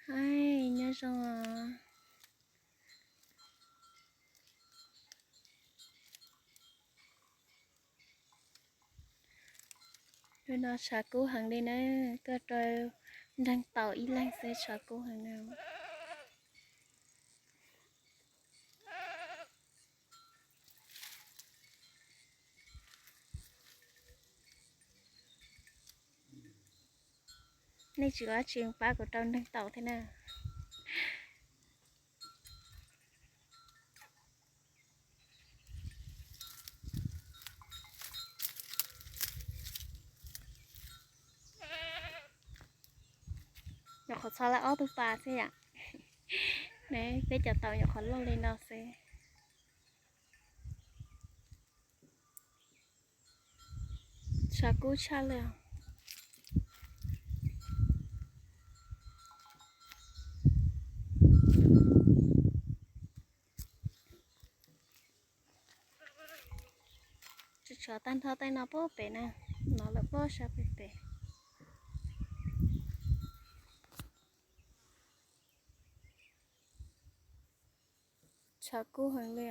Hais nyob zoo. Hnub no tshav kub heev li na, tuaj rau nreeg taum ib leeg xwb tshav kub heev na. Nej tsis ua dab tsi pab kuv rau nreeg taum thiab na. Nyuam qhuav txhob lawm ob tug pas xwb yom. Peb cov taum nyuam qhuav loj li no xwb. Tshav kub tshaj li. Tshav tag nrho tej no puag pem na, no lawm puag sab pem pem. Tshav kub heev li.